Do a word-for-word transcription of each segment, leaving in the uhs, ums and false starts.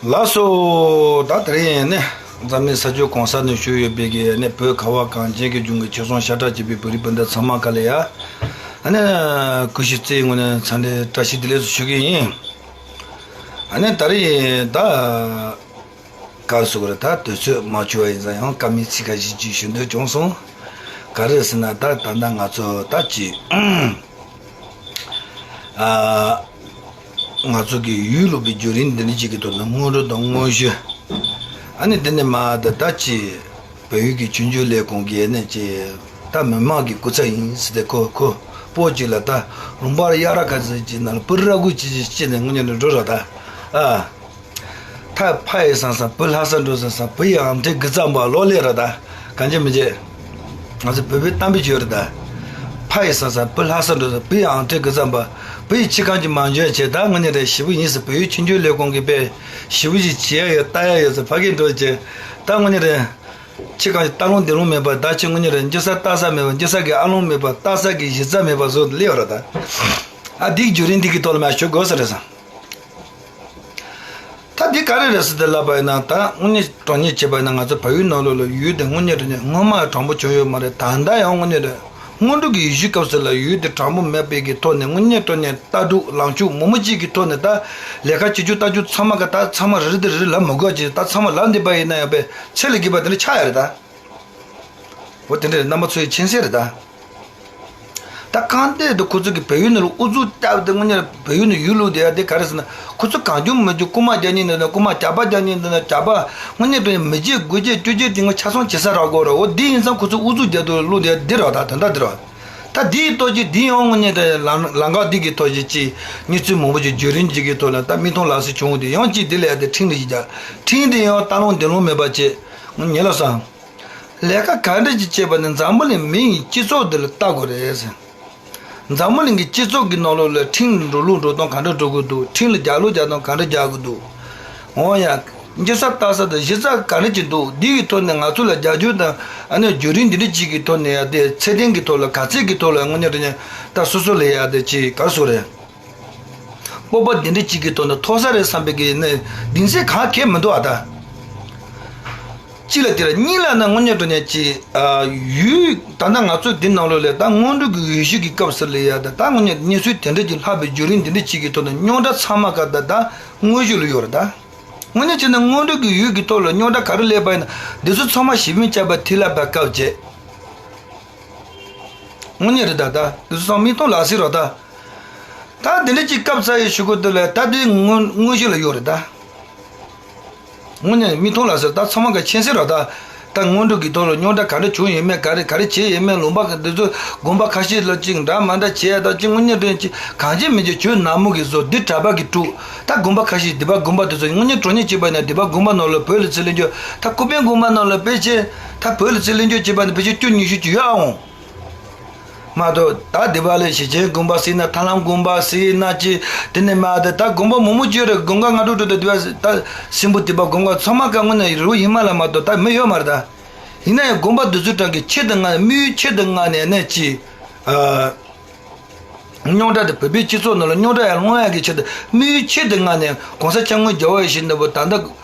ལགས་སོ། ད་དེ་རིང་ནི་འཛམ་གླིང་ས་ཕྱོགས་གང་ས་ནས་བཞུགས་ཡོད་པའི་གི་ནི་བོད་ཁ་བ་གངས་ཅན་གྱི་ལྗོངས་ཀྱི་ཆོལ་གསུམ་ཤ་ཁྲག་གཅིག་པའི་བོད་རིགས་སྤུན་ཟླ་ཚང་མ་ག་ལ་ཡ། ཨ་ནི་སྐུ་གཞོགས་བརྩེའི་ངོས་ནས་འཚམས་འདྲི་བཀྲ་ཤིས་བདེ་ལེགས་སུ་ཞུ་གི་ཡིན། ཨ་ནི་ད་རིང་ད་ག་རེ་ཟེར་དགོས་རེད། ད་དུས་ཚོད་མ་འཁྱོལ་བ་ཡིན་ཙང་ཡང་སྐར་མའི་ཚིག་ཁ་ཤས་ཅིག་ཞུ་འདོད་བྱུང་སོང་། ག་རེ་ཟེར་ན་ད་ད་ལྟ་ང་ཚོ་ད་ཅིག་ཨ། ང་ཚོ་གི་ཡུལ་ལུང་པའི་བརྒྱུད་རིམ་འདི་འདྲ་ཅིག་གི་ཐོག་ནས་སྔོན་འགྲོ་དང་དངོས་གཞི། ཨ་ནི་འདི་ནས་མར་ད་ད་ཅི་བལ་ཡུལ་གྱི་ཆོས་བརྒྱུད་ལས་ཁུངས་ཀྱི་ཨ་ནི་ཅི་ད་མི་མང་གི་སྐུ་ཚབ་ཡིན་ཟེར་ཏེ་ཁོ་ཁོ་པོ་ཅིག་ལ་ད་ལུང་པ་ཡ་ར་ག་ཟེར་ཅིག་ནང་ལ་པུ་ར་གུ་ཅི་ཅི་ཅི་ནས་དངོས་གནས་འགྲོ་ར་ད་ཨ། ཐ་ཕ་ཡི་སང་སང་བུ་ལྷ་ས་འགྲོ་སང་སང་བུ་ཡི་ཨམ་ཐེ་གི་ཙམ་པ་ལོ་ལེ་ར་ད་གང་ཅི་མི་བྱེད། ང་ཚོ་བོད་པའི་གཏམ་དཔེ་བརྗོད་རེད་ད། ཕ་ཡི་སང་སང་བུ་ལྷ་ས་འགྲོ་སང་བུ་ཡི་ཨམ་ཐེ་གི་ཙམ་པ་བུ་ཡི་ཁྱི་གང་ཅི་མ་འཇོན་བྱེད་ད་ངོ་ནས་རེད་ཞི་བུ་ཡིན་སི་བོད་ཡུལ་ཆོས་བརྒྱུད་ལས་ཁུངས་ཀྱི་པས་ཞི་བུ་ཞིག་བྱེད་ཡ་ཡོད་ལྟ་ཡ་ཡོད་ཟེར་ཕ་གིར་འགྲོ་བྱེད་ད་ངོ་ནས་རེད། ཁྱི་གང་ཅི་ལྟ་ལོང་འདི་ལོང་མེད་པ་ད་ཁྱི་ངོ་ནས་རེད་འཇིག་ས་ལྟ་ས་མེད་པ་འཇིག་ས་གི་ཨ་ལོང་མེད་པ་ལྟ་ས་གི་གཞི་རྩ་མེད་པ་བཟོ་ལེ་བ་ར་ད། ཨ་འདིའི་བརྒྱུད་རིམ་འདི་གི་ཐོག་ལ་མ་ཞུ་དགོས་ས་རེད་སང་། ད་འདི་ག་རེ་རེད་ཟེར་ཏེ་ལབ་པ་ཡིན་ན་ད་དངོས་གནས་དྲང་གནས་བྱས་པ་ཡིན་ན་ང་ཚོ་བལ་ཡུལ་ནང་ལོགས་ལ་ཡུལ་དེ་དངོས་གནས་དྲང་གནས་སྔོན་མ་དྲང་པོ་བྱུང་ཡོད་མ་རེད། ད་ལྟ་ཡང་དངོས་གནས་རེད། སྔོན་འགྲོ་གི་ཡུལ་ཤུལ་སྐབས་སུ་ལ་ཡུལ་དེ་དྲང་པོ་མེད་པའི་གི་ཐོག་ནས་དངོས་གནས་དྲང་གནས་ལྟ་གྲུབ་ལངས་ཕྱོགས་མང་པོ་ཅིག་གི་ཐོག་ནས་ད་ལས་ཀ་བྱེད་རྒྱུ་ལྟ་རྒྱུ་ཚང་མ་ག་ད་ཚང་མ་རེ་རེ་དེ་རེ་རེ་ལབ་མི་དགོས་ཅིག་ད་ཚང་མ་ལབ་འདི་པ་ཡིན་ན་ཡང་པས་ཚད་ལས་བརྒལ་བ་དེ་འདྲ་ཆགས་ཡ་རེད་ད། འོ་དེ་འདྲ་རེད་རྣམ་པ་ཚོ་ཡི་མཁྱེན་གསལ་རེད་ད། ད་གང་ལྟར་དུ་ཁོ་ཚོ་གི་བལ་ཡུལ་ནང་ལ་ཨུ་ཚུགས་བཏབ་སྟེ་དངོས་གནས་བལ་ཡུལ་ནང་ཡུལ་ལུགས་དེ་ཡ་དེ་ག་རེ་ཟེར་ན་ཁོ་ཚོ་གང་བྱུང་མི་བྱུང་རྐུ་མ་རྒྱག་ཉིན་འདི་ན་རྐུ་མ་ཇག་པ་རྒྱག་ཉིན་འདི་ན་ཇག་པ་དངོས་གནས་དྲང་གནས་མི་བརྗེད་དགུ་བརྗེད་བཅུ་བརྗེད་དེ་ངོ་ཆ་ཚང་བྱེད་ས་རག་གོ་ར་འོ་དེ་ཡིན་ཙང་ཁོ་ཚོ་ཨུ་ཚུགས་རྒྱག་དུ་ལུགས་དེ་ཡ་དེ་ར་ད་དོན་དག་དེ་ར། ད་དེའི་ཐོག་ཅིག་དེ་ཡང་དངོས་གནས་དྲང་ལམ་ལམ་ཁ་འདི་གི་ཐོག་ཅིག་ཅིག་གནས་ཚུལ་མང་པོ་ཅིག་བརྒྱུད་རིམ་ཅིག་གི་ཐོག་ལ་ད་མིག་མཐོང་ལག་ཟིན་བྱུང་དེ་ཡང་ཅིག་དེ་ལ་ཡ་དེ་ཁྲིམས་ལ་ཡིག་རྒྱག་ཁྲིམས་དེ་ཡང་ལྟ་ལོང་འདི་ལོང་མེད་པ་ཅིག་ངོ་ཉེ་ལ་སང་། ལས་ཀ་ག་འདྲ་ཅིག་བྱེད་པ་ནི་འཛམ་བུ་གླིང་མི་ཡི་སྤྱི་ཚོགས་འདི་ལ་ལྟ་དགོས་རེད་ཟེར། འཛམ་བུ་གླིང་གི་སྤྱི་ཚོགས་ཀྱི་ནང་ལོགས་ལ་ཁྲིམས་འགྲོ་ལུགས་འགྲོ་སྟངས་ག་འདྲ་འགྲོ་གི་འདུག་ཁྲིམས་ལ་རྒྱག་ལུགས་རྒྱག་སྟངས་ག་འདྲ་རྒྱག་གི་འདུག་འོ་ཡ། འཇིགས་ས་ལྟ་ས་དང་གཞི་རྩ་ག་འདྲ་ཅིག་འདུག་འདི་གི་ཐོག་ནས་ང་ཚོ་ལ་རྒྱབ་སྐྱོར་དང་ཨ་ནི་བརྒྱུད་རིམ་འདི་འདྲ་ཅིག་གི་ཐོག་ནས་ཡ་དེ་ཚད་ལྡན་གྱི་ཐོག་ལ་ག་ཚད་ཀྱི་ཐོག་ལ་དངོས་གནས་དྲང་གནས་ད་སོ་སོ་ལ་ཡ་དེ་ཅིག་ག་རེ་ཟེར་དགོས་རེད། སྤོབས་པ་འདི་འདྲ་གཅིག་གི་ཐོག་ནས་ཐོབ་ས་རེད་བསམ་པའི་གི་ནི་གདེང་ཚོད་གང་གས་མི་འདུག་ཨ་ད། གཅིག་ལ་དེ་ལ་གཉིས་ལ་ནི་དངོས་གནས་དྲང་གནས་ཀྱི་ཨ་ཡུལ་ད་ལྟ་ང་ཚོ་འདི་ནང་ལོགས་ལས་ད་སྔོན་འགྲོ་གི་ཡུལ་ཤུལ་གྱི་སྐབས་སུ་ལ་ཡ་ད་ད་དངོས་གནས་གནས་ཚུལ་དེ་འདྲ་གྱི་ལྷག་པའི་བརྒྱུད་རིམ་འདི་འདྲ་གཅིག་གི་ཐོག་ནས་རྙོག་དྲ་ཚང་མ་ག་ད་ད་དངོས་གཞི་ལ་ཡོད་རེད་ད། དངོས་གནས་བྱས་ན་སྔོན་འགྲོ་གི་ཡུལ་གྱི་ཐོག་ལ་རྙོག་དྲ་ག་རེ་སླེབས་པ་ཡིན་ན་འདི་ཚོ་ཚང་མ་ཞི་མོལ་བྱས་པ་ཐིག་ལ་པ་སྐབས་བྱས། དངོས་གནས་རེད་ད་ད་འདི་ཚོ་ཚང་མ་མིག་མཐོང་ལག་ཟིན་རེད་ད། ད་འདི་འདྲ་ཅིག་སྐབས་ཚ་ཡི་ཞུ་སྐོར་དེ་ལ་ད་དེ་དངོས་དངོས་གཞི་ལ་ཡོད་རེད་ད། དངོས་གནས་མིག་མཐོང་ལག་ཟིན་ད་ཚང་མ་ག་མཁྱེན་གསལ་རེད་ད། ད་སྔོན་འགྲོ་གི་ཐོག་ལ་རྙོག་དྲ་ག་འདྲ་བྱུང་ཡོད་མེད་ག་རེ་ག་རེ་བྱས་ཡོད་མེད་ལུང་པ་ག་འདི་ཚོ་དགོན་པ་ཁ་ཤས་ལ་ཅིག་འདྲ་མ་འདྲ་བྱས་ཡ་ད་ཅིག་དངོས་གནས་དོན་ཅིག་གང་བྱས་མི་བྱས་ཇོ་ནག་མོ་གི་བཟོ་འདི་གྲྭ་པ་གི་དཀྲུག་ད་དགོན་པ་ཁ་ཤས་འདི་པ་དགོན་པ་འདི་ཚོ་དངོས་གནས་དྲང་གནས་བྱས་པ་ཡིན་ན་འདི་པ་དགོན་པ་ནང་ལ་བོད་ལ་ཚུར་ལེན་རྒྱུ་ད་ཀུ་པན་དགོན་པ་ནང་ལ་བོད་བྱས་ད་བོད་ལ་ཚུར་ལེན་རྒྱུ་བྱས་པ་ཡིན་ན་བོད་ཆས་བཅུ་ཉི་ཤུ་ཅིག་ཡོད་ཨ་འོང་། མ་གཏོགས་ད་འདི་པ་ལས་ཞེ་ཆེན་དགོན་པ་ཟེར་ན་ཐར་ལམ་དགོན་པ་ཟེར་ན་ཅི་དེ་ནས་མ་དེ་ད་དགོན་པ་མང་པོ་ཅིག་རེད། དགོན་ཁག་ལྔ་དྲུག་དྲུག་དེ་འདི་པ་ད་སྲིན་པོ་འདི་པ་དགོན་ཁག་ཚང་མ་ག་དངོས་གནས་རི་བོ་ཧི་མ་ལ་མ་གཏོགས་ད་མི་ཡོད་མ་རེད་ད། ཡིན་ན་ཡང་དགོན་པ་འདི་ཚོའི་གྲས་ཀྱི་ཆེད་དུ་མངགས་དམིགས་ཡུལ་ཆེད་དུ་མངགས་ནས་ནས་ཅི་ཨ། རྙོག་དྲ་དེ་བོད་པའི་སྤྱི་ཚོགས་ནང་ལ་རྙོག་དྲ་ཡར་སློང་ཡག་གི་ཆེད་དུ་དམིགས་ཡུལ་ཆེད་དུ་མངགས་ནས་གོང་ས་སྐྱབས་མགོན་རྒྱལ་བ་ཡིད་བཞིན་ནོར་བུ་ད་ལྟ་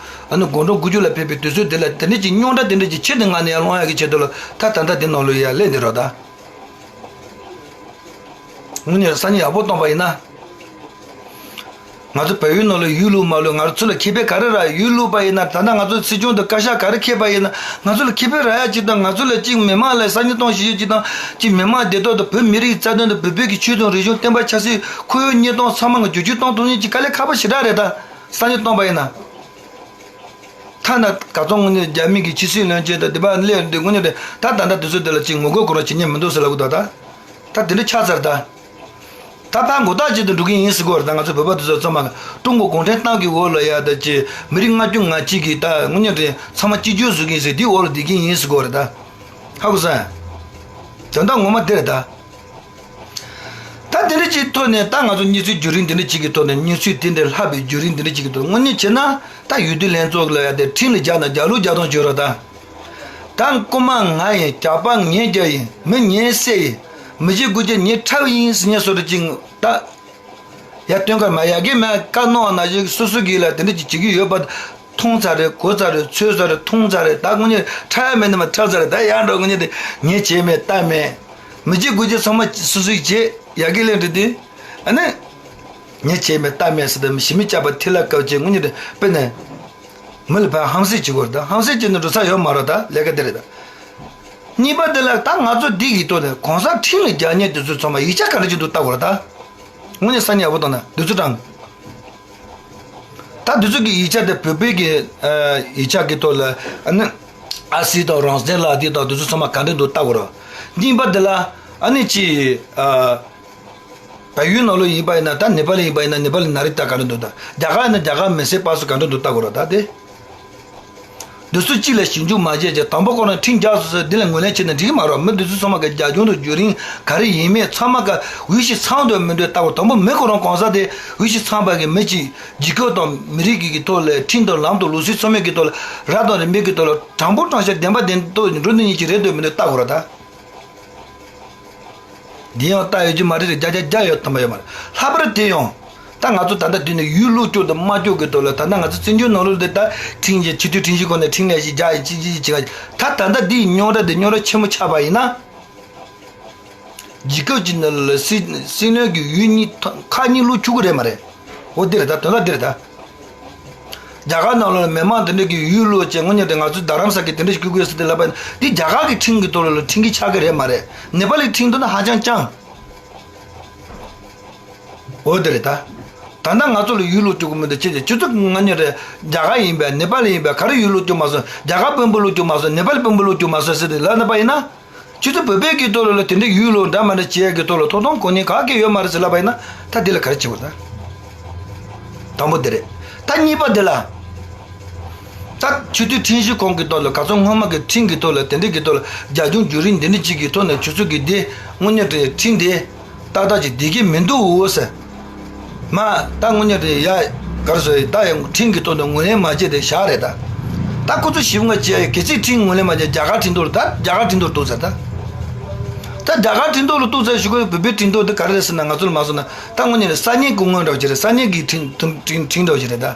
ཨ་ནི་དགོང་དྲོ་དགུ་བཅུ་ལ་ཕེབས་པའི་དུས་ཚོད་དེ་ལ་དེ་འདྲ་ཅིག་རྙོག་དྲ་དེ་འདྲ་ཅིག་ཆེད་དུ་མངགས་ནས་ཡར་སློང་ཡག་གི་ཆེད་དུ་ལ་ད་ད་ལྟ་དེ་ནང་ལོགས་ཡར་སླེབས་འདི་རོགས་ད། དངོས་གནས་སང་ཉིན་ཡག་པོ་གཏོང་པ་ཡིན་ན། ང་ཚོ་བལ་ཡུལ་ནང་ལ་ཡུལ་ལུགས་མ་ལུགས་ང་ཚོ་ལ་ཁེ་ཕན་ག་རེ་རག་ཡུལ་ལུགས་པ་ཡིན་ན་ད་ལྟ་ང་ཚོ་སྲིད་སྐྱོང་དང་བཀའ་ཤག་ག་རེ་ཁེལ་པ་ཡིན་ན་ང་ཚོ་ལ་ཁེ་ཕན་རག་ཡ་ཅིག་དང་ང་ཚོ་ལ་གཅིག་མི་མང་ལ་སང་ཉིན་གཏོང་ཞིག་ཡོད་ཅིག་དང་གཅིག་མི་མང་བདེ་ཏོག་དང་བོད་མི་རིགས་རྩ་དོན་དང་བོད་བོད་ཀྱི་ཆོས་དང་རིག་གཞུང་བསྟན་པ་ཆབ་སྲིད་ཁོར་ཡུག་གཉིས་སྟོང་ཚང་མ་ང་བསྒྱུར་བཅོས་གཏོང་ཐུབ་ཡིན་ཅིག་དཀའ་ལས་ཁག་པོ་ཞེ་དྲག་རེད་ད་སང་ཉིན་གཏོང་པ་ཡིན་ན། ཐ་ན་ག་ཚོད་དངོས་གནས་རྒྱ་མི་གི་ཕྱི་སྲིད་བློན་ཆེན་དང་དེ་པ་སླེབས་འདི་དངོས་གནས་རེད་ད་ད་ལྟ་དུས་ཚོད་འདི་ལ་ཅིག་ངོ་རྒོལ་ཁོ་རང་བྱེད་ཉན་མི་འདུག་ཟེར་ལབ་གི་འདུག་ད། ད་དེ་འདྲ་ཆགས་ཚར་ད། ད་ཕར་མགོ་ཐག་ཅིག་ཏུ་འགྲོ་གི་ཡིན་ཟེར་གོ་རེད་ད་ང་ཚོ་བོད་པ་དེ་ཚོ་ཚང་མ་ཀྲུང་གོ་གུང་ཁྲན་ཏང་གི་འོག་ལ་ཡ་ད་ཅི་མི་རིགས་ལྔ་བཅུ་ང་གཅིག་གི་ད་དངོས་གནས་རེད་ཚང་མ་གཅིག་གྱུར་བཟོ་གི་ཡིན་ཟེར་དེའི་འོག་ལ་བསྡད་ཀྱི་ཡིན་ཟེར་གོ་རེད་ད། ཧ་གོ་སོང་། དོན་དག་ངོ་མ་དེ་རེད་ད། ད་དེ་འདྲ་ཅིག་ཐོག་ནས་ད་ང་ཚོ་གནས་ཚུལ་བརྒྱུད་རིམ་དེ་འདྲ་ཅིག་གི་ཐོག་ནས་གནས་ཚུལ་དེ་འདྲ་ལྷག་པའི་བརྒྱུད་རིམ་དེ་འདྲ་ཅིག་གི་ཐོག་དངོས་གནས་བྱས་ན་ད་འོས་བསྡུ་ལྷན་ཚོགས་ལ་ཡ་དེ་ཁྲིམས་ལ་རྒྱག་ན་རྒྱག་ལུགས་རྒྱག་སྟངས་བརྗོད་རོགས་ད། ད་རྐུ་མ་ང་ཡིན་ཇག་པ་ངས་རྒྱག་ཡིན་མི་ངས་བསད་ཡིན་མི་བྱེད་དགུ་བྱེད་ངས་འཁྲབ་ཡིན་ཟེར་ཉན་སོ་རེ་ཅིག་ད། ཡ་སྟོན་ཁར་མ་ཡ་གི་མ་བཀའ་གནང་བ་ན་ཞིག་སོ་སོ་གིས་ལ་དེ་འདྲ་ཅིག་བྱེད་ཀྱི་ཡོད་པ། མཐོང་ཚར་རེད། གོ་ཚར་རེད། ཚོས་ཚར་རེད། མཐོང་ཚར་རེད། ད་དངོས་གནས་ཁྲ་ཡ་མེད་ནི་མ་ཁྲ་ཚར་རེད། ད་ཡང་འགྲོ་དངོས་གནས་དེ་ངས་བྱས་མེད་ལྟ་མེད། མི་བྱེད་དགོས་བྱེད་ཚང་མ་སོ་སོས་བྱེད་ཡ་གི་ལན་འདྲི་དེ། ཨ་ནི། ངས་བྱས་མེད་ལྟ་མེད་ཟེར་དུས་ཞི་མི་སྐྱ་པ་ཐི་ལ་སྐབས་ཀྱི་དངོས་གནས་དེ་དཔེར་ན། མི་ལ་ཕར་ཧམ་སེམས་བྱེད་དགོས་རེད། ད་ཧམ་སེམས་བྱེད་ནས་འགྲོ་ས་ཡོད་མ་རེད། ད་ལས་ཀ་དེ་རེད་ད། གཉིས་པ་དེ་ལ་ད་ང་ཚོ་འདི་གི་ཐོག་ནས་གོང་ས་ཁྲིམས་ལ་རྒྱག་མཁན་དེ་ཚོ་ཚང་མ་ཡིག་ཆ་ག་འདྲ་ཅིག་འདུག་ལྟ་དགོས་རེད་ད། དངོས་གནས་སང་ཉིན་ཡག་པོ་བཏང་ན་དུས་ཚོད་དྲང་། ད་དུས་ཚོད་ཀྱི་ཡིག་ཆ་དེ་བོད་པའི་གི་ཡིག་ཆ་གི་ཐོག་ལ་ཨ་ནི་ཨ་སི་དང་རང་བཙན་ལག་དེབ་དང་དེ་ཚོ་ཚང་མ་ག་འདྲ་འདུག་ལྟ་དགོས་རེད། གཉིས་པ་དེ་ལ་ཨ་ནི་ཅི། བལ་ཡུལ་ནང་ལོགས་ཡིན་པ་ཡིན་ན། ད་ནེ་པ་ལི་ཡིན་པ་ཡིན་ན་ནེ་པ་ལི་ནག་རིགས་ད་ག་འདྲ་འདུག་ད། རྒྱ་གར་ཡིན་ན་རྒྱ་གར་མི་སེར་པ་སུ་ག་འདྲ་འདུག་ལྟ་དགོས་རེད་ད་དེ། འདི་ཚོ་གཅིག་ལ་ཞིབ་འཇུག་མ་བྱས་ཀྱི་དང་པོ་ཁོ་རང་ཁྲིམས་རྒྱག་སོང་ཟེར་འདི་ལ་ངོས་ལེན་བྱས་ན་འགྲིག་གི་མ་རེད། མི་འདི་ཚོ་ཚང་མ་གི་རྒྱ་གཞུང་དུ་བརྒྱུད་རིམ་ག་རེ་ཡིན་མིན་ཚང་མ་ག་འོས་ཤིང་འཚམ་འདུག་མི་འདུག་ལྟ་དགོས། དང་པོ་མི་ཁོ་རང་གང་ཟག་དེ་འོས་ཤིང་འཚམ་པ་གི་མི་གཅིག་རྒྱལ་ཁབ་དང་མི་རིགས་ཀྱི་ཐོག་ལ་ཁྲིམས་དང་ལམ་དང་ལུགས་སྲོལ་ཚང་མའི་གི་ཐོག་ལ་ར་དང་རིམ་པའི་གི་ཐོག་ལ་དྲང་པོ་དྲང་བཞག་བདེན་པ་བདེན་ཐོག་འགྲོ་འདི་གཉིས་ཀྱི་རེད་འདུག་མི་འདུག་ལྟ་དགོས་རེད་ད། འདི་ཡང་ལྟ་ཡོད་ཀྱི་མ་རེད། རེད་རྒྱ་རྒྱ་རྒྱ་ཡོད་དམ་པ་ཡོད་མ་རེད། ལྷག་པར་དེ་ཡང་ད་ང་ཚོ་ད་ལྟ་དུས་ནས་ཡུལ་ལུགས་སྐྱོར་དང་མ་སྐྱོར་གི་ཐོག་ལ་ད་ལྟ་ང་ཚོ་བཙན་བྱོལ་ནང་ལོགས་འདི་ད་ཁྲིམས་ཀྱི་སྤྱི་འཐུས་ཁྲིམས་ཞིབ་ཁང་ནས་ཁྲིམས་ལས་ཞིག་རྒྱ་ཡི་ཅི་ཅི་ཅི་ཅི་ད་ད་ལྟ་འདིའི་རྙོག་དྲ་འདི་རྙོག་དྲ་ཆེན་མོ་ཆགས་པ་ཡིན་ན། རྒྱལ་ཁབ་ཀྱི་ནང་ལ་སྲིད་སྲིད་བློན་གྱི་འོས་གཉིས་ཐོ་ཁག་གཉིས་ལོག་འཁྱུག་གི་རེད་མ་རེད། འོ་འདི་རེད་ད། དོན་དག་འདི་རེད་ད། རྒྱ་གར་ནང་ལོགས་ལ་མི་མང་དེ་འདྲ་གི་ཡུལ་ལུགས་ཅན་དངོས་གནས་དེ་ང་ཚོའི་རྡ་རམ་ས་གི་དེ་འདྲ་ཞིག་བསྐྱོད་དགོས་ཟེར་ཏེ་ལབ་པ་ཡིན་ན་འདི་རྒྱ་གར་གི་ཁྲིམས་ཀྱི་ཐོག་ལ་ཁྲིམས་འགལ་ཆགས་ཀྱི་རེད་མ་རེད། ནེ་པ་ལི་ཁྲིམས་ཐོག་ན་ཧ་ཅང་སྤྱང་། འོ་དེ་རེད་ད། ད་ལྟ་ང་ཚོ་ལ་ཡུལ་ལུགས་སྤྲོད་གི་མི་འདུག་ཅེས་ཀྱི་སྤྱི་ཚོགས་ཀྱི་ངོས་ནས་རེད། རྒྱ་གར་ཡིན་པས་ནེ་པ་ལི་ཡིན་པས་ག་རེ་ཡུལ་ལུགས་སྤྲོད་མ་སོང་། རྒྱ་གར་དཔོན་པོ་ལུགས་སྤྲོད་མ་སོང་། ནེ་པ་ལི་དཔོན་པོ་ལུགས་སྤྲོད་མ་སོང་ཟེར་ཏེ་ལབ་ན་པ་ཡིན་ན། ཁྱོད་ཚོ་བོད་པའི་གི་ཐོག་ལ་ལ་དེ་འདྲའི་ཡུལ་ལུགས་འདྲ་མ་འདྲ་བྱེད་ཡ་གི་ཐོག་ལ་ཐོབ་ཐང་གོ་མཁན་ག་གེ་ཡོད་མ་རེད་ཟེར་ལབ་པ་ཡིན་ན། ད་འདི་ལ་ག་རེ་བྱེད་དགོས་ད། དང་པོ་དེ་རེད། ད་གཉིས་པ་དེ་ལ། ད་སྤྱི་འཐུས་ཁྲིམས་ཞིབ་ཁང་གི་ཐོག་ལ་ག་ཚོད་སྔོན་མ་གི་ཁྲིམས་ཀྱི་ཐོག་ལ་དེ་འདྲའི་གི་ཐོག་ལ་རྒྱ་གཞུང་བརྒྱུད་རིམ་འདི་འདྲ་ཅིག་གི་ཐོག་ནས་ཁྱོད་ཚོ་གི་འདི་དངོས་གནས་དེ་ཁྲིམས་དེ། ཏག་ཏག་ཅིག་བསྡད་ཀྱི་མི་འདུག་ཟེར། མ་ད་དངོས་གནས་དེ་ཡ། ག་རེ་ཟེར། ད་ཡང་ཁྲིམས་ཀྱི་ཐོག་ནས་ངོས་ལེན་མ་བྱས་ཏེ་བཞག་རེད་ད། ད་ཁོ་ཚོ་ཞིབ་ངོ་བྱས་གལ་སྲིད་ཁྲིམས་ངོས་ལེན་མ་བྱས་རྒྱ་གར་ཁྲིམས་ཐོག་ལ་ད་རྒྱ་གར་ཁྲིམས་ཐོག་ལ་གཏུགས་ཟེར་ད། ད་རྒྱ་གར་ཁྲིམས་ཐོག་ལ་གཏུགས་ཟེར་ཞུ་གི་ཡོད། བོད་པའི་ཁྲིམས་ཐོག་དེ་ག་རེ་རེད་ཟེར་ན་ང་ཚོ་ལ་མ་སོང་ན་ད་དངོས་གནས་ནས་ས་གནས་ཀྱི་དངོས་འདྲ་བོ་ཅིག་རེད། ས་གནས་ཀྱི་ཁྲིམས་ཁྲིམས་ཁྲིམས་འདྲ་བོ་ཅིག་རེད་ད།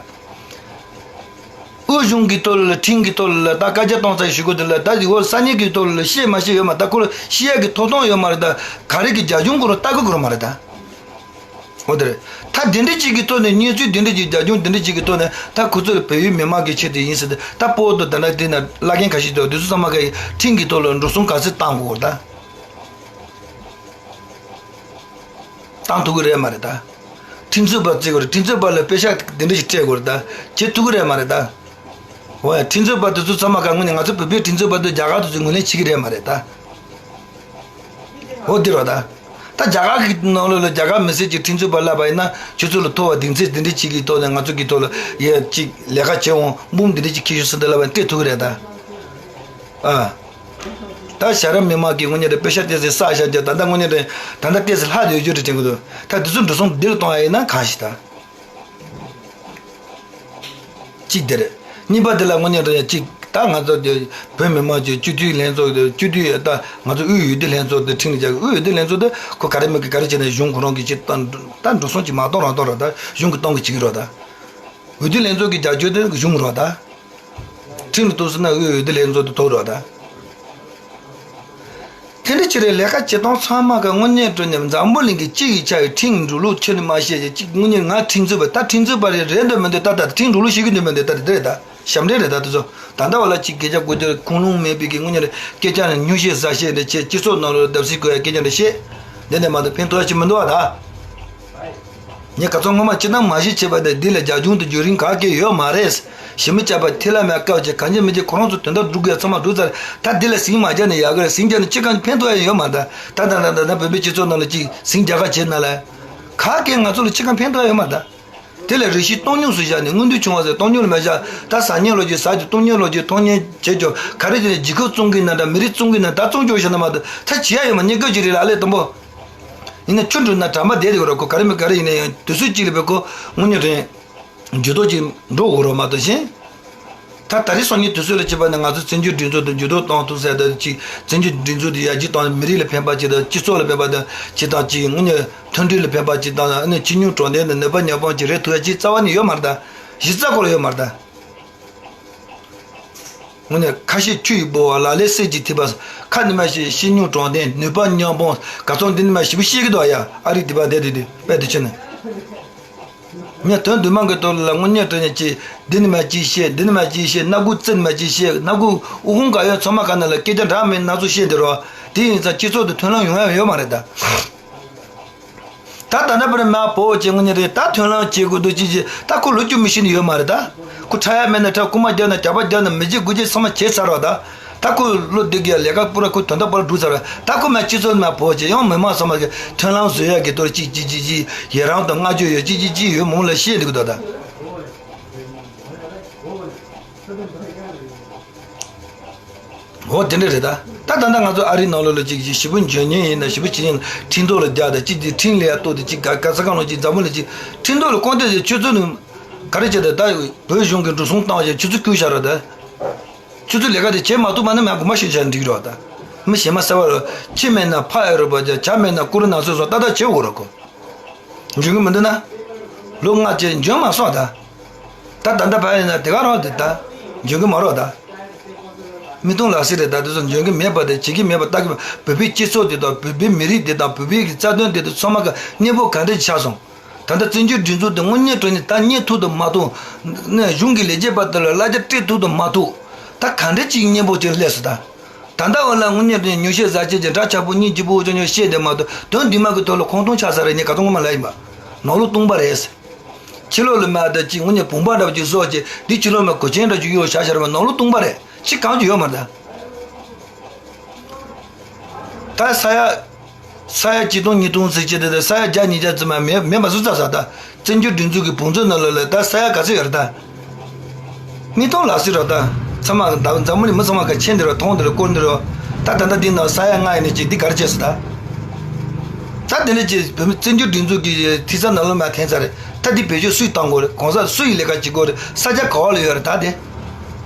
དབུས་གཞུང་གི་ཐོག་ལ་ཁྲིམས་ཀྱི་ཐོག་ལ་ད་བཀའ་རྒྱ་གཏོང་ཚར་ཞུ་གི་འདུག་ལ་ད་འོ་ས་གནས་ཀྱི་ཐོག་ལ་ཤེས་མ་ཤེས་ཡོད་མ་ད་ཁོ་ལ་ཤེས་ཡ་གི་ཐོབ་ཐང་ཡོད་མ་རེད་ད། ག་རེ་གི་རྒྱ་གཞུང་ཁོ་རང་ལྟ་གི་ཁོ་རང་མ་རེད་ད། འོ་དེ་རེད། ད་དེ་འདྲ་ཅིག་གི་ཐོག་ནས་གནས་ཚུལ་དེ་འདྲ་ཅིག་རྒྱ་གཞུང་དེ་འདྲ་ཅིག་གི་ཐོག་ནས་ད་ཁོ་ཚོ་ལ་བལ་ཡུལ་མི་མང་གི་ཆེད་དུ་ཡིན་ཟེར་ཏེ་ད་སྤོ་དོ་ད་ན་དེ་ན་བླ་རྒན་ཁ་ཤས་དོ་དེ་ཚོ་ཚང་མ་གི་ཁྲིམས་ཀྱི་ཐོག་ལ་འགྲོ་སོང་ག་ཚོད་བཏང་དགོས་ད། བཏང་ཐུབ་ཀྱི་རེད་མ་རེད་ད། ཁྲིམས་རྩོད་པ་བརྩི་དགོས་རེད། ཁྲིམས་རྩོད་པ་ལ་པེ་ཤག་དེ་འདྲ་ཞིག་སྤྲད་དགོས་རེད་ད། བྱེད་ཐུབ་ཀྱི་རེད་མ་རེད་ད། འོ་ཡ་ཁྲིམས་རྩོད་པ་དེ་ཚོ་ཚང་མ་ག་དངོས་གནས་ང་ཚོ་བོད་པའི་ཁྲིམས་རྩོད་པ་དེ་རྒྱ་གར་དེ་ཚོས་ངོས་ལེན་བྱེད་ཀྱི་རེད་མ་རེད་ད། འོ་དེ་རེད་ད། ད་རྒྱ་གར་གྱི་ནང་ལོགས་ལ་རྒྱ་གར་མི་སེར་གྱི་ཁྲིམས་རྩོད་པ་ལབ་པ་ཡིན་ན་ཁྱོད་ཚོ་ལ་ཐོབ་པ་སྡིངས་ཚད་དེ་འདྲ་ཅིག་གི་ཐོག་ནས་ང་ཚོ་གི་ཐོག་ལ་ཡ་ཅིག་ལས་ཀ་བྱེད་འོང་འབུམ་དེ་འདྲ་ཅིག་ཁྱེར་ཤོག་ཟེར་འདི་ལབ་པ་ཡིན་ན་སྤྲད་ཐུབ་ཀྱི་རེད་ད། ཨ། ད་ཞྭ་ར་མི་མང་གིས་དངོས་གནས་རེད་པེ་ཤག་ཏོག་ཙམ་བསགས་བཞག་རྒྱུ་ད་ལྟ་དངོས་གནས་རེད་ད་ལྟ་ཏོག་ཙམ་ལྷག་ཡོད་རྒྱུ་རེད་དྲན་གི་འདུག་ད་འདི་ཚོ་འགྲོ་སོང་འདིར་གཏོང་ཡ་ཡིན་ན་གང་ཞིག་ད། གཅིག་དེ་རེད། གཉིས་པ་དེ་ལ་དངོས་གནས་རེད་གཅིག་ད་ང་ཚོ་དེ་བོད་མི་མང་གི་སྤྱི་འཐུས་ལྷན་ཚོགས་དེ་སྤྱི་འཐུས་ད་ང་ཚོ་དབུས་འོས་བསྡུ་ལྷན་ཚོགས་དེ་ཁྲིམས་ལ་རྒྱག་གི་དབུས་འོས་བསྡུ་ལྷན་ཚོགས་དེ་ཁོ་ག་རེ་མི་གི་ག་རེ་བྱས་ནས་གཞུང་ཁོ་རང་གི་ཅིག་ད་འགྲོ་སོང་ཅིག་མ་གཏོང་རང་གཏོང་རོགས་ད་གཞུང་གི་གཏོང་གི་བྱེད་ཀྱི་རོགས་ད། འོས་བསྡུ་ལྷན་ཚོགས་ཀྱི་རྒྱབ་སྐྱོར་དེ་གཞུང་རོགས་ད། ཁྲིམས་ལ་གཏུགས་སོང་ན་དབུས་འོས་བསྡུ་ལྷན་ཚོགས་དེ་ཐོབ་རོགས་ད། དེ་འདྲ་ཅི་རེད་ལས་ཀ་བྱེད་སྟངས་ཚང་མ་ག་དངོས་གནས་དྲང་གནས་འཛམ་བུ་གླིང་གི་སྤྱི་ཡི་ཆ་ཡི་ཁྲིམས་འགྲོ་ལུགས་ཁྱོན་ནས་མ་ཤེས་ཀྱི་གཅིག་དངོས་གནས་ང་ཁྲིམས་རྩོད་པ་ད་ཁྲིམས་རྩོད་པ་རེད་རེད་འདོད་མི་འདོད་ད་ད་ཁྲིམས་འགྲོ་ལུགས་ཤེས་ཀྱི་འདོད་མི་འདོད་ད་དེ་རེད་ད་ཞབས་འདྲེན་རེད་ད་དེ་ཚོ་ད་ལྟ་བ་ལ་གཅིག་སྐད་ཆ་དགོས་རྒྱུ་ཁུངས་ལུང་མེད་པའི་གི་དངོས་གནས་རེད་སྐད་ཆ་ནི་ཉུང་ཤས་ཟ་ཤས་རེད་ཅེས་སྤྱི་ཚོགས་ནང་ལ་བརྡབ་གསིག་དགོས་ཡ་སྐད་ཆ་འདྲ་བཤད་འདི་ནས་མ་གཏོགས་ཕན་ཐོགས་ཡ་ཅི་མི་འདུག་བ་ད། ངས་ག་ཚོད་སྔོན་མ་སྤྱི་བཏང་མ་གཞི་བྱས་པ་དེ་འདི་ལ་རྒྱ་གཞུང་དུ་བརྒྱུད་རིམ་ག་གེ་ཡོད་མ་རེད། ཞི་མི་སྐྱ་པ་ཐི་ལ་མའི་སྐབས་ཀྱི་གང་ཅི་མི་ཅི་ཁོ་རང་ཚོ་དོན་དག་སྒྲུབ་དགོས་ཚང་མ་སྒྲུབ་ཚར། ད་འདི་ལ་ཟིང་མ་རྒྱག་ནས་ཡག་གི་རེད། ཟིང་རྒྱག་ནས་ཅི་གང་ཕན་ཐོགས་ཡ་ཡོད་མ་རེད། ད་ད་ད་ད་ད་བོད་པའི་སྤྱི་ཚོགས་ནང་ལ་ཅིག་ཟིང་རྒྱག་ག་བྱེད་ན་ལ། ག་གེ་ང་ཚོ་ལ་ཅི་གང་ཕན་ཐོགས་ཡ་ཡོད་མ་རེད། དེ་ལ་རེ་ཞིག་སྟོང་ཉུང་སུ་བཞག་ནས་མངོན་འདོད་བྱུང་བ་ཟེར་སྟོང་ཉུང་ལ་མ་བཞག་ད་ཟ་ཉེ་ལོ་རྒྱུས་ཟ་རྒྱུ་སྟོང་ཉུང་ལོ་རྒྱུས་མཐོང་ཉེ་བྱེད་རྒྱུ་ག་རེ་བྱས་ནས་རྒྱལ་ཁབ་བཙོང་གི་ན་འདྲ་མི་རིགས་བཙོང་གི་ན་ད་བཙོང་ཆོག་བཞག་ན་མ་གཏོགས་ད་བྱེད་ཡ་ཡོད་མ་རྙེད་སྐབས་ཅིག་རེད་ལ་ཨ་ལས་དང་པོ། ཡིན་ན་ཆུ་འགྲོ་ན་གྲམ་པ་བསྡད་དེ་གོ་ར་ཁོ་ག་རེ་མི་ག་རེ་ཡིན་ན་ཡང་དུས་ཚོད་གཅིག་ལ་བས་ཁོ་དངོས་གནས་དྲན་འགྱུར་ལྡོག་ཅིག་འགྲོ་དགོས་རོགས་མ་གཏོགས་གཞན། ད་ད་རེས་སང་ཉིན་དུས་ཚོད་ལ་བྱེད་པ་ནི་ང་ཚོ་བཙན་བྱོལ་སྒྲིག་འཛུགས་དེ་འགྱུར་ལྡོག་གཏོང་ཐུབ་ཟེར་ད་ཅིག་བཙན་བྱོལ་སྒྲིག་འཛུགས་དེ་ཡར་རྒྱས་གཏོང་མི་རིགས་ལ་ཕན་པ་ཅིག་དང་སྤྱི་ཚོགས་ལ་ཕན་པ་དང་ཅིག་དང་ཅིག་དངོས་གནས་མཐུན་སྒྲིལ་ལ་ཕན་པ་ཅིག་དང་ཨ་ནི་ཕྱི་ཉུང་དྲང་བདེན་དང་ནུས་པ་མཉམ་སྤུངས་ཅིག་རེད་ཐུབ་ཡ་ཅིག་རྩ་བ་ནས་ཡོད་མ་རེད་ད། གཞི་རྩ་སྐོར་ལ་ཡོད་མ་རེད་ད། དངོས་གནས་ཁ་ཞེ་ཆུ་ཡི་ལྦུ་བ་ལག་ལེན་གསེར་གྱི་ཐིགས་པ། ཁ་ནི་མ་ཤེས་ཕྱི་ཉུང་དྲང་བདེན་ནུས་པ་མཉམ་སྤུངས་ག་ཚོད་འདི་ནི་མ་ཞེ་པོ་ཤེས་ཀྱི་འདུག་ཡ། ཨ་རི་དེ་པ་བསྡད་དེ་དེ་དཔེ་དེ་ཆེ་ནས། ངས་དོན་བདུན་མ་གི་ཐོག་ལ་དངོས་གནས་དྲང་གནས་ཀྱི་འདི་ནི་མ་ཅིག་བཤད་འདི་ནི་མ་ཅིག་བཤད་སྣ་ཁུག་རྩེ་ནི་མ་ཅིག་བཤད་སྣ་ཁུག་དབུ་ཁུང་ག་ཡོད་ཚང་མ་ག་ན་ལ་སྐད་ཆ་འདྲ་མིན་སྣ་ཚོགས་བཤད་འདི་རོ། དེ་ཡིན་ཙང་སྤྱི་ཚོགས་དུ་མཐུན་ལམ་ཡོང་ཡ་ཡོད་མ་རེད་ད། ད་ད་ལྟ་བར་མ་བོ་བྱེད་ངོ་ཉེ་རེད་ད། མཐུན་ལམ་བྱེད་དགོས་འདུག་ཅི་ཅི་ད་ཁོ་ལོ་རྒྱུས་མི་ཤེས་ནི་ཡོད་མ་རེད་ད། ཁོ་ཁྲ་ཡ་མེད་ན་ཁྲ་རྐུ་མ་རྒྱབ་ན་རྒྱབ་པ་རྒྱབ་ན་མི་བྱེད་དགུ་བྱེད་ཚང་མ་བྱེད་ཚར་བ་ད། ད་ཁོ་བློ་བདེ་གི་ལས་ཀ་པུ་ར་ཁོ་དོན་དག་པུ་ར་འགྲུབ་ཚར་བ་ད། ཁོ་མ་སྤྱི་ཚོགས་མ་བོ་བྱེད་ཡང་མི་མང་ཚང་མ་གི་མཐུན་ལམ་བཟོ་ཡ་གི་དོར་ཅི་ཅི་ཅི་ཅི་ཡི་རང་དང་བསྔགས་བརྗོད་ཡོད་ཅི་ཅི་ཅི་ཡོད་མོ་ལ་བཤད་འདུག་ད་ད། འོ་དེ་འདྲ་རེད་ད། ད་ད་ལྟ་ང་ཚོ་ཨ་རིའི་ནང་ལོགས་ལ་ཅིག་ཅིག་ཞེ་པོ་འཇོན་ཉེན་ཡིན་ན་ཞེ་པོ་བྱེད་ཉེན་ཁྲིམས་ཐོག་ལ་རྒྱག་ད་ཅིག་དེ་ཁྲིམས་ལ་ཡ་གཏོགས་ཏེ་ཅིག་ག་ག་ས་གང་ལ་ཅིག་འཛམ་བུ་གླིང་ཅིག་ཁྲིམས་ཐོག་ལ་བསྐོང་དེ་ཆུ་ཚོད་ནི་ག་རེ་བྱེད་ད་ད་བོད་གཞུང་གི་འགྲོ་སོང་བཏང་བྱས་ཆུ་ཚོད་བསྐུལ་བཞག་ར་ད། ཆུ་ཚོད་ལས་ཀ་དེ་བྱེད་མ་ཐུབ་པ་ན་མ་དགོངས་པ་ཞུ་བྱས་འགྲིག་རོགས་ད། མི་གཞན་མ་གསལ་བ་རོ། ཁྱི་མེད་ན་ཕ་ཡ་རོ་པ་ཅག་བྱ་མེད་ན་ཀུ་རུ་ན་སོ་སོ་ཏག་ཏག་བྱེད་འོ་རོ་ཁོ། འཇོན་གི་མི་འདུག་ན། ལོ་ལྔ་བཅས་འཇོན་མ་སོང་ད། ད་ད་ལྟ་བར་ཡིན་ན་དེ་ག་རང་དེ་ད། འཇོན་གི་མ་རོགས་ད། མི་གཏོང་ལག་སྲིད་རེད་ད་དེ་ཚོ་འཇོན་གི་མེད་པ་དེ་བྱེད་གི་མེད་པ་ལྟ་གི་བོད་པའི་སྤྱི་ཚོགས་དེ་དང་བོད་པའི་མི་རིགས་དེ་དང་བོད་པའི་གི་རྩ་དོན་དེ་དང་ཚང་མ་གི་གནས་བབ་ག་འདྲ་ཆགས་སོང་། ད་ལྟ་བཙན་བྱོལ་སྒྲིག་འཛུགས་དེ་དངོས་གནས་དྲང་གནས་ད་རྙེད་ཐུབ་དང་མ་ཐུབ། ནས་གཞུང་གི་ལས་བྱེད་པ་དེ་ལ་གླ་ཆ་སྤྲད་ཐུབ་དང་མ་ཐུབ། ད་ག་འདྲ་ཅིག་གནས་བབ་ཅིག་སླེབས་སོང་ད། ད་ལྟ་འོ་ལ་དངོས་གནས་དྲང་གནས་ཉོ་ཆས་ཟ་ཆས་ཀྱི་འདྲ་ཆགས་པོ་གཉིས་ཀྱི་པོ་ཅོ་ཉོ་བཤད་དེ་མ་གཏོགས་དོན་འདི་མ་གི་ཐོག་ལ་ཁོང་སྟོང་ཆགས་ས་རེད། ངས་ག་ཚོད་ངོ་མ་ལ་ཡིན་པ་ནོར་ལུག་སྟོང་པ་རེད། ཕྱི་ལོགས་ལ་མ་ད་ཅིག་དངོས་གནས་བུམ་པ་འདྲ་བོ་ཅིག་བཟོ་བྱས་འདི་ཕྱི་ལོགས་མ་གོ་ཆེན་འདྲ་ཅིག་གཡོག་བྱ་བྱ་རེད་པ་ནོར་ལུག་སྟོང་པ་རེད། ཅི་གང་ཅི་ཡོད་མ་རེད་ད། ད་ས་ཡ། ས་ཡ་གཅིག་སྟོང་ཉིས་སྟོང་ཟེར་གྱི་དེ་དང་ས་ཡ་བརྒྱ་ཉིས་བརྒྱ་ཙམ་མ་མེད་མེད་པ་བཟོ་ཚར་ས་ད། བཙན་བྱོལ་སྒྲིག་འཛུགས་ཀྱི་བང་མཛོད་ནང་ལོགས་ལ་ད་ས་ཡ་ག་ཚོད་ཡོད་རེད་ད། མི་སྟོང་ལག་སྲིད་རོ་ད། ཚང་མ་ད་འཛམ་བུ་གླིང་མི་ཚང་མ་ག་ཆེན་འདི་རོ་མཐོང་འདི་རོ་སྐོར་འདི་རོ། ད་ད་ལྟ་འདི་ནང་ས་ཡ་ལྔ་ཡིན་ནི་ཅིག་འདི་ག་རེ་བྱས་སོ་ད། ད་དེ་འདྲ་ཅིག་བོད་མི་བཙན་བྱོལ་སྒྲིག་འཛུགས་ཀྱི་ཐིག་ཚ་ནང་ལོགས་མ་འཐེན་ཚར་རེད། ད་འདི་བེད་སྤྱོད་སུས་བཏང་དགོས་རེད། གོང་ས་སུ་ཡི་ལས་ཀ་བྱེད་དགོས་རེད། ས་ཆ་ག་བ་ལ་ཡོད་རེད་ད་དེ།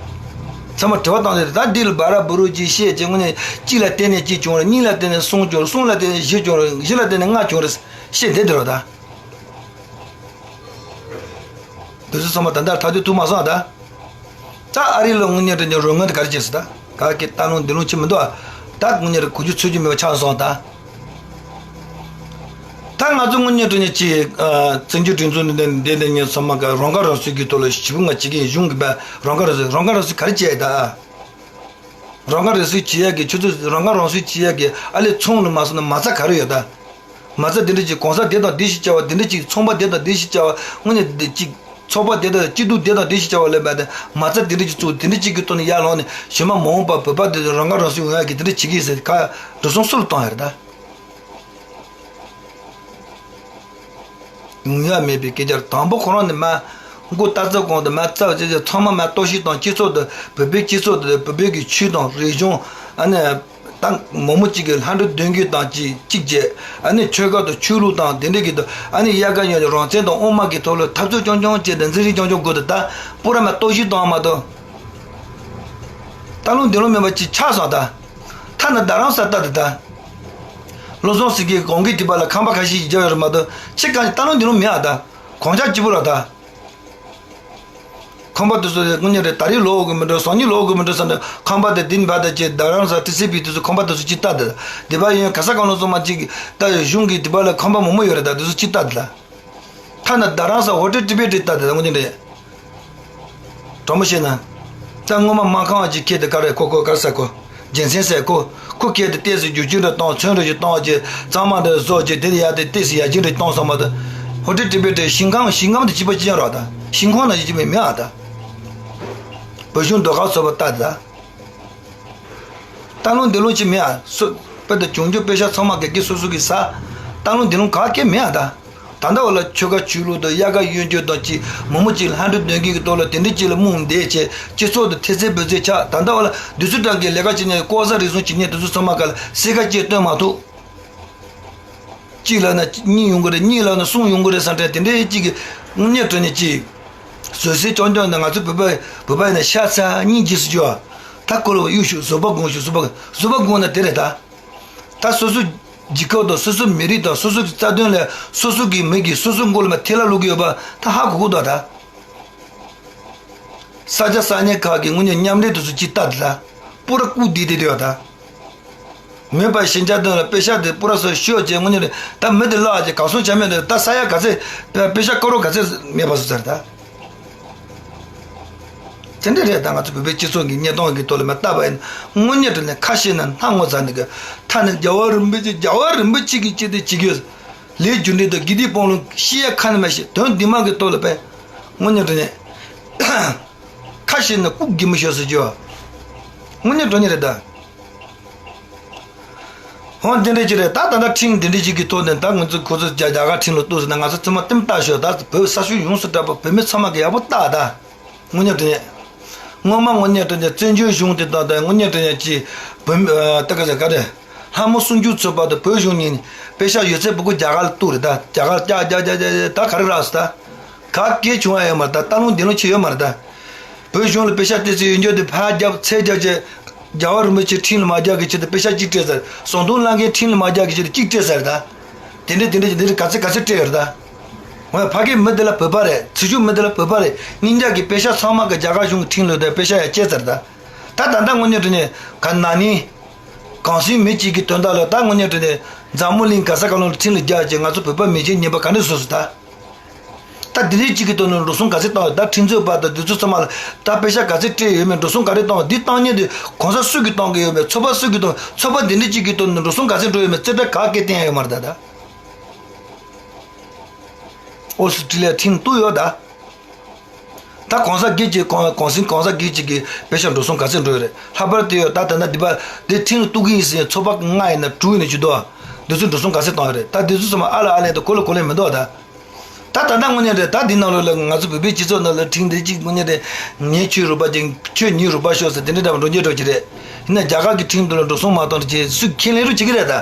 ཚང་མ་དྲི་བ་བཏང་སྟེ་ད་འདི་ལ་སྦ་ར་བུ་རུ་ཅིག་བཤད་ཅིག་དངོས་གནས་གཅིག་ལ་བརྟེན་ནས་གཅིག་བྱུང་རེད། གཉིས་ལ་བརྟེན་ནས་གསུམ་བྱུང་རེད། གསུམ་ལ་བརྟེན་ནས་བཞི་བྱུང་རེད། བཞི་ལ་བརྟེན་ནས་ལྔ་བྱུང་རེད་བཤད་བསྡད་འདི་རོ་ད། འདི་ཚོ་ཚང་མ་ད་ལྟར་ཐག་གཅོད་ཐུབ་མ་སོང་ད། ད་ཨ་རི་ལ་དངོས་གནས་དྲང་གནས་རོགས་དངུལ་དེ་ག་རེ་བྱས་སོང་ད། ག་གི་ལྟ་ལོང་འདི་ལོང་ཅི་མི་འདུག་ཨ། ད་དངོས་གནས་རེ་གོ་རྒྱུ་ཚོད་རྒྱུ་མེད་པ་ཆགས་སོང་ད། ད་ང་ཚོ་དངོས་གནས་དྲང་གནས་ཅིག་ཨ། བཙན་བྱོལ་སྒྲིག་འཛུགས་འདི་འདི་འདི་ངས་ཚང་མ་ག་རང་ཁ་རང་གསོའི་གི་ཐོག་ལ་ཞིབ་ང་བྱེད་ཀྱི་ཡིན། གཞུང་གི་བ་རང་ཁ་རང་གསོ་རང་ཁ་རང་གསོ་ག་རེ་བྱས་ད། རང་ཁ་རང་གསོ་བྱེད་ཡག་གི་ཆུ་ཚོད་རང་ཁ་རང་གསོ་བྱེད་ཡག་གི་ཨ་ལས་ཚོང་ལ་མ་སོང་ན་མ་རྩ་ག་རེ་ཡོད་ད། མ་རྩ་འདི་འདྲ་ཅིག་གོང་ས་འདི་དང་འདི་ཞིག་བྱ་བ་འདི་འདྲ་ཅིག་ཚོང་པ་འདི་དང་འདི་ཞིག་བྱ་བ་དངོས་གནས་འདི་ཅིག་ཚོགས་པ་འདི་དང་སྐྱིད་སྡུག་འདི་དང་འདི་ཞིག་བྱ་བ་ལས་མ་དེ་མ་རྩ་འདི་འདྲ་ཅིག་བཙུགས་འདི་འདྲ་ཅིག་གི་ཐོག་ནས་ཡར་ལངས་ནས་གཞན་མ་མ་འོངས་པ་བོད་པ་འདི་རང་ཁ་རང་གསོ་ཡོང་ཡག་གི་འདི་འདྲ་བྱེད་ཀྱི་ཟེར་ཁ་འགྲོ་སོང་སུ་ལ་གཏོང་ཡ་རེད་ད། ཡོང་ཡ་མེད་པའི་སྐད་ཆ་རེད། དང་པོ་ཁོ་རང་ནས་མ་མགོ་ལྟ་ཚབ་གོང་དུ་མ་རྩ་བ་ཅེ་ཅེ་ཚང་མ་མ་གཏོར་བཤིག་དང་སྤྱི་ཚོགས་དང་བོད་པའི་སྤྱི་ཚོགས་དང་བོད་པའི་གི་ཆོས་དང་རིག་གཞུང་ཨ་ནི། ད་མང་མོ་གཅིག་གི་ལྷ་འདྲེ་གདོན་བགེགས་དང་གཅིག་གཅིག་བྱས་ཨ་ནི་ཆོལ་ཁ་དང་ཆོས་ལུགས་དང་དེ་འདྲ་གི་དང་ཨ་ནི་དབྱར་ཁ་ཡོད་ནས་རང་བཙན་དང་དབུ་མ་གི་ཐོག་ལ་འཐབ་རྩོད་རྐྱང་རྐྱང་བྱས་ཏེ་འཛིང་རེས་རྐྱང་རྐྱང་དགོས་ཏེ་ད་པུ་ར་མ་གཏོར་བཤིག་བཏང་མ་གཏོགས། ད་ལོ་འདི་ལོ་མེད་པ་ཅིག་ཆགས་སོང་ད། ཐ་ན་རྡ་རམ་ས་ལྟ་དེ་ད། བློ་བཟང་སེང་གེ་གོང་གི་དེ་པ་ལ་ཁང་པ་ཁ་ཤས་ཤིག་རྒྱབ་ཡོད་རེད་མ་གཏོགས་ཕྱི་གང་ཞིག་ད་ལོ་འདི་ལོ་མེད་ཨ་ད། གོང་ཆག་སྐྱིད་པོ་ར་ད། ཁང་པ་དེ་ཚོ་དངོས་གནས་རེད། ད་རེས་ལོག་དགོས་མི་འགྲོ་སང་ཉིན་ལོག་དགོས་མི་འགྲོ་བསམ་ནས་ཁང་པ་དེ་འདི་ནས་ཕར་ད་ཅེ་རྡ་རམ་ས་ཏི་སི་པི་དེ་ཚོ་ཁང་པ་དེ་ཚོ་ཅིག་ལྟ་དེ། དེ་པ་ཡོན་ག་ས་གང་ལོ་ཚང་མ་ཅིག་ད་གཞུང་གི་དེ་པ་ལ་ཁང་པ་མང་མོ་ཡོད་རེད་ད་དེ་ཚོ་ཅིག་ལྟ་དེ་ལ། ཐ་ན་རྡ་རམ་ས་ཧོ་ཊེལ་ཏི་བེ་ཏི་ལྟ་དེ་ད་དངོས་གནས་རེད། དྲང་མོ་བཤད་ན། ད་སྔོན་མ་སྨར་ཁམས་ཅིག་ཁྱེར་ཏེ་ག་རེ་ཁོ་ཁོ་ག་རེ་ཟེར་ཁོ། རྒྱལ་མཚན་ཟེར་ཁོ། ཁོ་ཁྱེར་ཏེ་ཏོག་ཙམ་རྒྱུ་ཆུ་འདྲ་བཏང་ཚོན་འདྲ་ཞིག་བཏང་བྱས་གཙང་མ་འདྲ་བཟོ་བྱས་དེ་ཡར་དེ་ཏོག་ཙམ་ཡར་རྒྱས་འདྲ་བཏང་སོང་མ་གཏོགས། ཧོ་ཊེལ་ཏི་བེ་ཏི་ཞིང་ཁམས་ཞིང་ཁམས་དེ་གཅིག་པ་གཅིག་རྐྱང་རེད་ད། ཞིང་ཁམས་ན་ཡི་གཅིག་པ་མེད་ཨ་ད། བོད་གཞུང་ཟློས་གར་ཚོགས་པ་ལྟ་དེ་ད། ལྟ་ལོང་འདི་ལོང་ཅིག་མེད་ཨ། སོ་དཔེ་དང་བྱུང་རྒྱུ་དཔེ་ཤག་ཚང་མ་དགེ་རྒན་སོ་སོ་གིས་ཟ། ལྟ་ལོང་འདི་ལོང་ག་གེ་མེད་ཨ་ད། ད་ལྟ་བ་ལ་ཆོལ་ཁ་ཆོས་ལུགས་དང་དབྱར་ཁ་གཡོན་སྐྱོར་དང་ཅིག་མང་མོ་ཅིག་ལྷ་འདྲེ་གདོན་བགེགས་ཀྱི་ཐོག་ལ་དེ་འདྲ་ཅིག་ལ་རྨོངས་བསྡད་བྱས་སྤྱི་ཚོགས་དང་ཐེ་ཚེ་འབོད་ཚེ་ཆགས། ད་ལྟ་བ་ལ་དུས་ཚོད་གྲངས་ཀྱི་ལས་ཀ་བྱེད་མཁན་ལྐོག་ཟ་རུལ་སུངས་བྱེད་མཁན་དེ་ཚོ་ཚང་མ་ག་ལ་སེར་ཁ་གཅིག་སྟོན་མ་ཐུབ། གཅིག་ལབ་ན་གཉིས་ཡོང་གི་རེད། གཉིས་ལབ་ན་གསུམ་ཡོང་གི་རེད་བསམ་དྲན་དེ་འདྲའི་གཅིག་གི་དངོས་གནས་དྲང་གནས་གཅིག་བཟོད་བསྲན་རྐྱང་རྐྱང་ནི་ང་ཚོ་བོད་པ་བོད་པ་ཡིན་ན་ཤ་ཚ་སྙིང་རྗེ་ཟེར་རྒྱུ། ད་ཁོ་ལ་གཡུག་ཤོག་བཟོད་པ་སྒོམ་ཤོག་བཟོད་པ་བཟོད་པ་སྒོམ་ན་དེ་རེད་ད། ད་སོ་སོ་རྒྱལ་ཁབ་དང་སོ་སོ་མི་རིགས་དང་སོ་སོ་གི་རྩ་དོན་ལ་སོ་སོ་གི་མི་གིས་སོ་སོ་མགོ་ལ་མར་ཐལ་བ་སློག་གི་ཡོད་པ་ད་ཧ་གོ་གི་འདུག་ད། ས་ཆ་ས་གནས་ཁག་གི་དངོས་གནས་མཉམ་འབྲེལ་དེ་ཚོ་ཅིག་ལྟ་དེ་ད། པུ་ར་ལྐུགས་བསྡད་དེ་དེ་ཡོད་ད། མེད་པ་ཞེན་ཆགས་དོན་ལ་པེ་ཤག་དེ་པུ་ར་སོ་ཤོད་ཅེས་དངོས་གནས་ད་མི་དེ་ལག་ཅེས་གང་སོང་ཆ་མེད་དེ་ད་ས་ཡ་ག་ཚད་པེ་ཤག་ཀ་རོ་ག་ཚད་མེད་པ་བཟོ་ཚར་ད། དེ་འདྲ་རེད་ད། ང་ཚོ་བོད་པའི་སྤྱི་ཚོགས་ཀྱི་གནས་སྟངས་ཀྱི་ཐོག་ལ་མ་བལྟས་པ་ཡིན་དངོས་གནས་དྲང་གནས་ཁ་ཤས་ན་སྣང་ངོ་ཚ་ནི་གི་ཐ་ནི་རྒྱལ་བ་རིན་པོ་ཆེ་རྒྱལ་བ་རིན་པོ་ཆེ་གི་ཅི་དེ་ཅི་གི་ལས་རྒྱུ་འབྲས་དང་དགེ་སྡིག་སྤོང་ལུང་ཤེས་ཡ་ཁ་ནི་མ་ཤེས་དོན་འདི་མ་གི་ཐོག་ལ་པས་དངོས་གནས་དྲང་གནས་ཁ་ཤས་ན་ལྐུགས་རྒྱུ་མི་ཤོད་ཟེར་རྒྱུ་དངོས་གནས་དྲང་གནས་རེད་ད། འོ་འདི་འདྲ་ཅིག་རེད་ད། ད་ལྟ་ཁྲིམས་འདི་འདྲ་ཅིག་གི་ཐོག་ནས་ད་ང་ཚོ་ཁོ་ཚོ་རྒྱ་རྒྱ་གར་ཁྲིམས་ལ་གཏུགས་ཟེར་ན་ང་ཚོ་ཚང་མ་ལྟད་མོ་ལྟ་ཤོག་ད་བོད་ས་ཕྱོགས་ཡོངས་སུ་གྲགས་པ་བོད་མི་ཚང་མ་གི་ཡག་པོ་ལྟ་ད། དངོས་གནས་དྲང་གནས། སྔོན་མ་དངོས་གནས་དྲང་གནས་བཙན་བྱོལ་གཞུང་དེ་དང་ད་དངོས་གནས་དྲང་གནས་ཀྱི་བོད་མི་ད་ག་ཟེར་ག་རེ། ལྷ་མོ་སུམ་ཅུ་ཚོགས་པ་དང་བོད་གཞུང་གཉིས་ནས་པེ་ཤག་ཡོད་ཚད་པུ་ཀུ་རྒྱ་གར་ལ་གཏུགས་རེད་ད། རྒྱ་གར་རྒྱ་རྒྱ་རྒྱ་རྒྱ་ད་ག་རེ་རག་སོང་ད། ག་སྐད་བྱུང་བ་ཡོད་མ་རེད་ད། ལྟ་ལོང་འདི་ལོང་ཆེ་ཡོད་མ་རེད་ད། བོད་གཞུང་ལ་པེ་ཤག་སྤྲད་ཚེ་ཡོད་འགྱོ་དེ་ཕར་རྒྱབ་ཚད་རྒྱབ་ཅེས། རྒྱལ་བ་རིན་པོ་ཆེ་ཁྲིམས་ལ་མ་རྒྱག་གི་ཆེད་དུ་པེ་ཤག་གཅིག་སྤྲད་ཚར། ཟམ་གདོང་བླ་མཁན་ཁྲིམས་ལ་མ་རྒྱག་གི་ཆེད་དུ་གཅིག་སྤྲད་ཚར་ད། དེ་འདྲས་དེ་འདྲས་ཀྱི་འདི་རིགས་ག་ཚད་ག་ཚད་སྤྲད་ཡོད་རེད་ད། འོ་ཕ་གིའི་མི་དེ་ལ་བོད་པ་རེད། ཚེ་མཇུག་མི་དེ་ལ་བོད་པ་རེད། སྙིང་རྗེ་གི་པེ་ཤག་ཚང་མ་གི་རྒྱ་གར་གཞུང་གི་ཁྲིམས་ལུགས་དེ་པེ་ཤག་ཡང་བཅད་ཚར་ད། ད་ད་ལྟ་དངོས་གནས་དྲང་གནས་ག་ན་ནིང་། གངས་སེང་མི་གཅིག་གི་དོན་དག་ལ་ད་དངོས་གནས་དྲང་གནས་འཛམ་བུ་གླིང་ག་ས་ག་ལོང་ལ་ཁྲིམས་ལ་རྒྱག་ཅེས་ང་ཚོ་བོད་པ་མི་ཆེན་ཉེས་པ་ག་འདྲས་བཟོས་སོང་ད། ད་འདི་འདྲའི་གཅིག་གི་ཐོག་ནས་འགྲོ་སོང་ག་ཚད་བཏང་ཡོད། ད་ཁྲིམས་རྩོད་པ་དང་འདི་ཚོ་ཚང་མ་ལ་ད་པེ་ཤག་ག་ཚད་སྤྲད་ཡོད་མེད་འགྲོ་སོང་ག་རེ་བཏང་བ་འདི་བཏང་མཁན་དེ་གོང་ས་སུ་གིས་བཏང་གི་ཡོད་མེད། ཚོགས་པ་སུ་གིས་བཏང་། ཚོགས་པ་འདི་འདྲའི་གཅིག་གི་ཐོག་ནས་འགྲོ་སོང་ག་ཚད་འགྲོ་ཡོད་མེད་རྩིས་ཁྲ་ག་གེ་བསྟན་ཡ་ཡོད་མ་རེད་ད། ད་ཨོ་སི་ཀྲི་ལི་ཡ་ཁྲིམས་གཏུགས་ཡོད་ད། ད་གོང་ས་དགེ་གཅིག་གོང་གོང་སེང་གོང་ས་དགེ་གཅིག་གི་པེ་ཤག་འགྲོ་སོང་ག་ཚད་འགྲོ་ཡོད་རེད། ལྷག་པར་དུ་ཡོད་ད། ད་ལྟ་འདི་པ་འདི་ཁྲིམས་གཏུག་གི་ཡིན་ཟེར་ཚོགས་པ་ལྔ་ཡིན་ན་དྲུག་ཡིན་ན་བཅུ་དོ། འདི་ཚོ་འགྲོ་སོང་ག་ཚད་བཏང་ཡོད་རེད། ད་འདི་ཚོ་ཚང་མ་ཨ་ལ་ཨ་ལན་དང་གོ་ལ་གོ་ལན་མི་འདུག་ད། ད་ད་ལྟ་དངོས་གནས་རེད། ད་འདི་ནང་ལོགས་ལ་ང་ཚོ་བོད་པའི་སྤྱི་ཚོགས་ནང་ལ་ཁྲིམས་འདི་གཅིག་དངོས་གནས་རེད། ངའི་ཆོས་རོགས་པ་ཅིག་ཁྱོད་ངའི་རོགས་པ་ཤོག་ཟེར་དེ་འདྲའི་འདྲ་བ་འགྲོ་རྒྱུ་འགྲོ་གི་རེད། ཡིན་ན་རྒྱ་གར་གྱི་ཁྲིམས་འདི་ལ་འགྲོ་སོང་མ་བཏང་རེད་ཅེས་སུས་ཁས་ལེན་རོགས་བྱེད་ཀྱི་རེད་ད།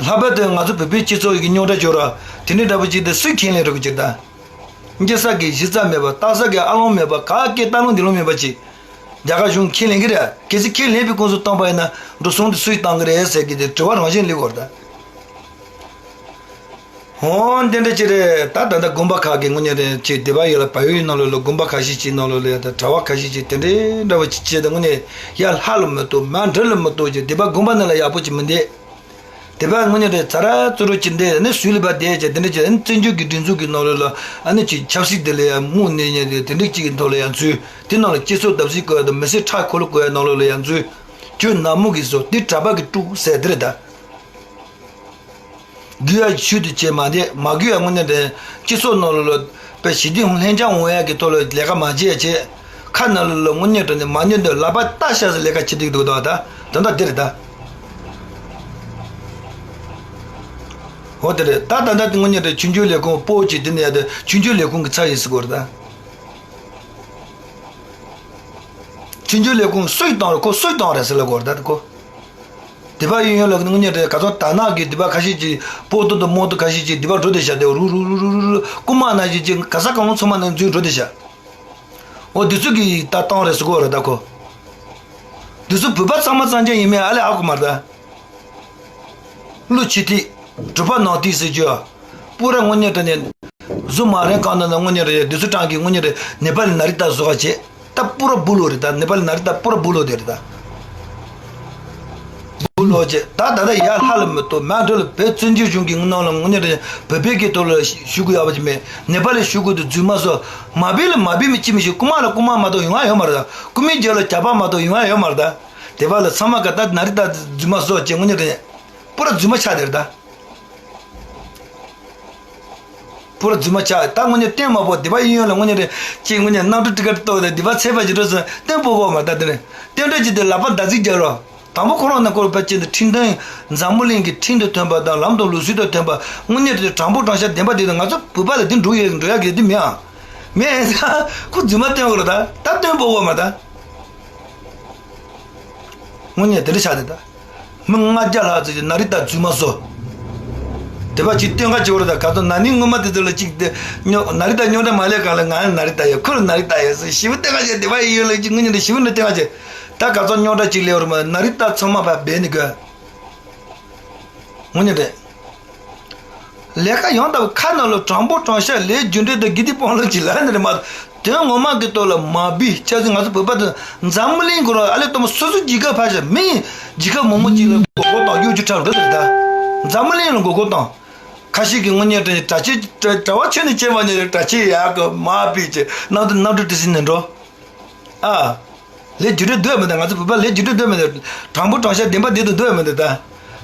ལྷག་པར་དུ་ང་ཚོ་བོད་པའི་སྤྱི་ཚོགས་ཀྱི་རྙོག་དྲ་བྱུང་ར་དེ་འདྲའི་འདྲ་བོ་ཅིག་དེ་སུས་ཁས་ལེན་རོགས་ཀྱི་རེད་ད། སྐྱེ་ས་གི་གཞི་རྩ་མེད་པ། བཏགས་ས་གི་ཨ་ལོང་མེད་པ། ག་གེ་ལྟ་ལོང་འདི་ལོང་མེད་པ་ཅིག་རྒྱ་གར་གཞུང་ཁས་ལེན་གི་རེད། གལ་སྲིད་ཁས་ལེན་པའི་ཁོངས་སུ་བཏང་པ་ཡིན་ན་འགྲོ་སོང་དེ་སུས་བཏང་གི་རེད་ཟེར་གི་དེ་དྲི་བ་རང་བཞིན་སླེབས་ཀྱི་ཡོད་རེད་ད། འོ་འདི་འདྲ་ཅིག་རེད་ད། ད་ལྟ་དགོན་པ་ཁག་གི་དངོས་གནས་རེད་ཅེས་སྡེ་པ་ཡོད་ལ་བལ་ཡུལ་ནང་ལོགས་ལ་དགོན་པ་ཁ་ཤས་ཅིག་ནང་ལོགས་ལ་ཡ་ད་གྲྭ་པ་ཁ་ཤས་ཅིག་དེ་འདྲའི་འདྲ་བོ་ཅིག་བྱས་ད་དངོས་གནས་ཡ་ལྷ་ལ་མི་གཏོགས་མ་འདྲེ་ལ་མི་གཏོགས་ཅེས་སྡེ་པ་དགོན་པ་ནང་ལ་ཡག་པོ་ཅིག་མི་འདེད། དེ་བས་དངོས་གནས་རེད་ཚ་ར་ཙུ་རུ་ཅི་འདྲ་ནི་སུས་ལ་བ་དེ་བྱས་དེ་འདྲ་བྱས་ཨ་ནི་བཙན་བྱོལ་གྱི་སྒྲིག་འཛུགས་ཀྱི་ནང་ལོགས་ལ་ཨ་ནི་ཅིག་ཆབ་སྲིད་དེ་ལ་ཡང་མུ་གནས་ཉན་དེ་དེ་འདྲ་ཅིག་གི་ཐོག་ལ་ཡང་འཛུལ། དེ་ནང་ལ་སྤྱི་ཚོགས་བརྡབ་གསིག་བཀོད་དང་མི་སེར་ཁྲག་འཁོར་ལོ་བཀོད་ཡ་ནང་ལོགས་ལ་ཡང་འཛུལ། ཁྱོད་ནག་མོ་གི་བཟོ་འདི་གྲྭ་པ་གི་དཀྲུག་ཟེར་དེ་རེད་ད། དགོས་ཡ་ཆུད་དུ་བྱས་མ་བསྡད་མ་དགོས་ཡ་དངོས་གནས་དྲང་གནས་སྤྱི་ཚོགས་ནང་ལོགས་ལ། པའི་ཞི་བདེ་ལྷན་སྐྱོང་འོང་ཡག་གི་ཐོག་ལ་ལས་ཀ་མ་བྱེད་ཡ་བྱེད། ཁ་ནང་ལོགས་ལ་དངོས་གནས་དྲང་གནས་མ་ཉན་དུས་ལག་པ་བཏགས་བཞག་ཟེར་ལས་ཀ་བྱེད་དུས་འདུག་ད། ད་ད་ལྟ་འདི་རེད་ད། འོ་དེ་རེད་ད། ད་ལྟ་དངོས་གནས་དྲང་ཆོས་འབྱོར་ལས་ཁུངས་སྤོ་བྱེད་དེ་ནས་ཡ་དེ་ཆོས་འབྱོར་ལས་ཁུངས་ཀྱི་ཚབ་ཡིན་ཟེར་གོ་རེད་ད། ཆོས་འབྱོར་ལས་ཁུངས་སུས་བཏང་རེད། ཁོ་སུས་བཏང་རེད་ཟེར་ལབ་གོ་རེད་ད་ཁོ། དེ་པ་ཡིན་ཡོད་ལ་དངོས་གནས་དྲང་ག་ཚོད་དར་ནག་གི་དེ་པ་ཁ་ཤས་ཀྱིས་སྤོ་ཏོ་དང་རྨོ་ཏོ་ཁ་ཤས་ཀྱིས་དེ་པ་འགྲོ་བསྡད་ཤག་དེ་རུ་རུ་རུ་རུ་རུ་རྐུ་མ་ན་ཞིག་ཅིག་ག་ས་གང་ཚང་མ་ནང་འཛུལ་འགྲོ་བསྡད་ཤག་འོ་འདི་ཚོ་གིས་ད་བཏང་རེད་ཟེར་གོ་རེད་ད་ཁོ། འདི་ཚོ་བོད་པ་གཙང་མ་གཙང་རྐྱང་ཡིན་མིན་ཨ་ལས་ཨ་གོ་མ་རེད་ད། ཀླུ་ཆུ་ཐིགས། གྲུབ་པ་ནག་ཐིགས་ཟེར་རྒྱུ། སྤུ་ར་དངོས་གནས་དྲང་གནས། གཟུགས་མ་རན་གང་ན་ན་དངོས་གནས་དྲང་གནས་དུས་ཚོད་གྲངས་ཀྱི་དངོས་གནས་དྲང་ནེ་པ་ལི་ན་རི་ཏ་བཟོ་བ་བྱེད། ད་སྤུ་ར་སྦུ་ལོ་རེད་ད། ནེ་པ་ལི་ན་རི་ཏ་སྤུ་ར་སྦུ་ལོ་དེ་རེད་ད། སྦུ་ལོ་བྱེད་ད་ད་ལྟ་ཡ་ལྷ་ལ་མི་གཏོགས་མ་འགྲོ་ལ་བོད་བཙན་བྱོལ་གཞུང་གི་ནང་ལ་དངོས་གནས་དྲང་གནས་བོད་པའི་གི་ཐོག་ལ་ཞུ་དགོས་ཡག་པ་ཅིག་མེད། ནེ་པ་ལི་ཞུ་དགོས་དུས་རྫུན་མ་བཟོ། མ་བོད་ལ་མ་བོད་མི་ཅི་མི་ཤེས། རྐུ་མ་ལ་རྐུ་མ་མ་གཏོགས་ཡོང་ཡ་ཡོད་མ་རེད་ད། རྐུ་མི་རྒྱབ་ལ་ཇག་པ་མ་གཏོགས་ཡོང་ཡ་ཡོད་མ་རེད་ད། དེ་བ་ལ་ཚང་མ་ག་ད་ན་རི་ཏ་རྫུན་མ་བཟོ་བྱེད་དངོས་གནས་དྲང་གནས། སྤུ་ར་རྫུན་མ་ཆགས་དེ་རེད་ད། སྤུ་ར་རྫུན་མ་ཆགས་ད་དངོས་གནས་སྟོན་མ་ཕོད་དེ་པ་ཡིན་ཡོད་ལ་དངོས་གནས་རེད་ཅེས་དངོས་གནས་གནམ་གྲུ་ཏི་ཀ་ཏི་གཏོགས་ཏེ་དེ་པ་ཚད་པ་ཅིག་འགྲོ་སོང་སྟོན་ཕོད་གོ་མ་ད་དེ་རེད། སྟོན་འགྲོ་ཅིག་དེ་ལག་པ་བརྡ་རྫིས་རྒྱག་རོགས། དང་པོ་ཁོ་རང་ནས་སྐོར་བ་ཅན་དུ་ཁྲིམས་དོན་འཛམ་བུ་གླིང་གི་ཁྲིམས་དང་མཐུན་པ་དང་ལམ་དང་ལུགས་སྲོལ་དང་མཐུན་པ་དངོས་གནས་དྲང་པོ་དྲང་བཞག་བདེན་པ་དེ་དང་ང་ཚོ་བོད་པ་ལ་དེ་འགྲོ་ཡོད་འགྲོ་ཡག་གི་དེ་མིན་ཨ། མིན་ཨ་ཁོ་རྫུན་མ་སྟོན་གོ་ར་ད་ད་སྟོན་ཕོད་གོ་མ་ད། དངོས་གནས་དེ་འདྲ་ཆགས་དེ་ད། མི་ལྔ་བརྒྱ་ལྷག་ཙམ་གྱིས་ན་རི་ཏ་རྫུན་མ་བཟོ། དེ་བ་ཅིག་སྟོན་ཁ་བྱེད་པ་རེད། ད་ག་ཚོད་ན་ནིང་སྔོན་མ་དེ་ཚོ་ལ་ཅིག་དེ་རྙོག་ན་རི་དྭགས་རྙོག་དྲ་མ་སླེབས་གང་ལ་ང་ན་རི་དྭགས་ཡོད། ཁོ་ལ་ན་རི་དྭགས་ཡོད་ཟེར། ཞི་བ་སྟོན་ཁ་བྱེད། དེ་བ་ཡི་ཡོད་ལ་ཅིག་དངོས་གནས་དེ་ཞི་བ་འདི་སྟོན་ཁ་བྱེད། ད་ག་ཚོད་རྙོག་དྲ་ཅིག་སླེབས་པ་རེད་མ། ན་རི་དྭགས་ཚང་མ་ཕར་སྦས་ནས་དགོས། དངོས་གནས་རེད། ལས་ཀ་ཡང་དག་པའི་ཁ་ནང་ལ་དྲང་པོ་དྲང་བཞག་ལས་རྒྱུ་འབྲས་དང་དགེ་སྡིག་སྤང་བླང་གྱི་ལམ་ནི་རེད་མ། དོན་ངོ་མ་གི་ཐོག་ལ་མ་བུའི་སྐྱ་སེར་ང་ཚོ་བོད་པ་དང་འཛམ་བུ་གླིང་གི་རང་ཨ་ལས་གཏོང་མ་སོ་སོ་རྒྱལ་ཁབ་ཕར་བཞག་མི་རྒྱལ་ཁབ་མང་པོ་ཅིག་ལ་མགོ་སྐོར་དང་གཡོ་སྒྱུ་འཁྲབ་འགྲོ་ཟེར། ད་འཛམ་བུ་གླིང་ལ་མགོ་སྐོར་དང་། ཁ་ཤས་ཀྱིས་དངོས་གནས་དྲང་གནས་གྲྭ་ཆས་གྲྭ་བ་ཆོས་ནས་བྱས་པ་ནས་གྲྭ་ཆས་ཡག་གི་མ་བུའི་ཆེ་གནམ་དུ་གནམ་གྲུ་ཏི་སི་ནས་འགྲོ། ཨ། ལས་རྒྱུ་འབྲས་འདོད་མི་འདུག་ང་ཚོ་བོད་པ་ལས་རྒྱུ་འབྲས་འདོད་མི་འདུག་དྲང་པོ་དྲང་བཞག་བདེན་པ་བདེན་དུ་འདོད་མི་འདུག་ད་